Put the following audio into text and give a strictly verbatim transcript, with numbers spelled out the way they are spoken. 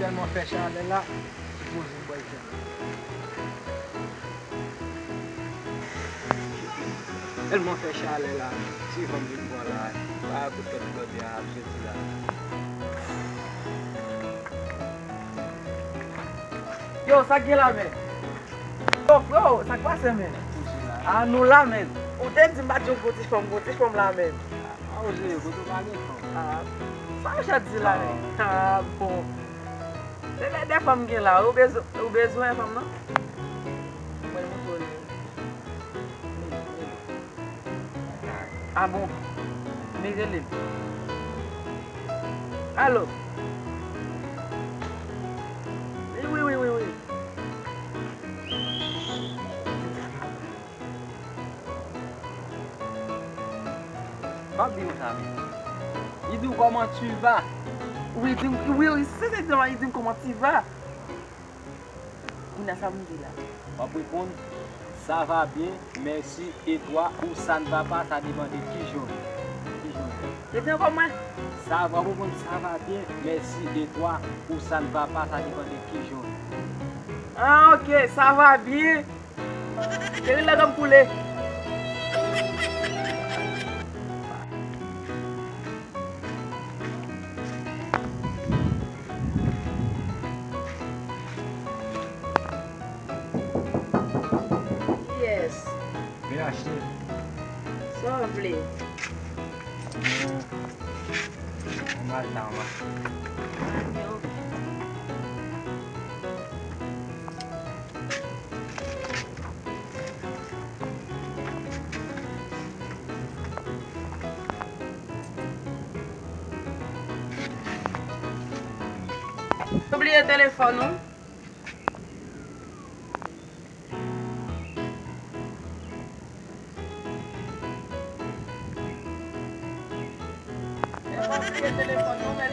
Tèlman fè chalè la, sipoze bwè jèn. Tèlman fè chalè la, si van vin pran la, pa kout lòt lòt a ap soti la. Yo, sa k gen la, men? Yo, freo, sa k pase, men? A, nou la, men. Ou te di m pa t yon gwo ti fanm, gwo ti fanm la, men. A, ou serye, kote w pa gen fanm? A, sa w ap di la, men? A, bon. Se lè de fanm gen la, ou bezwen, ou bezwen fanm nan? Mwen montre w li. A bon? Men rele l. Alo? Wi, wi, wi, wi. M ap di w sa, men. Li di w comment tu vas? Wi, di m, wi, wi, se, se, li di m comment tu vas? Kounye a sa m di la? W ap reponn, ça va bien, merci, et toi, ou ça ne va pas, ça dépend de kijan w ye. Kijan w ye. Rete ankò mwen. Ça va, w ap reponn, ça va bien, merci, et toi, ou ça ne va pas, ça dépend de kijan w ye. Ah, ok, ça va bien. Cheri, lè m koule. Yes. Vin achte. Sa w vle? Yon malta, yon malta. Ou bliye telefòn ou? Epa w bliye telefòn non, men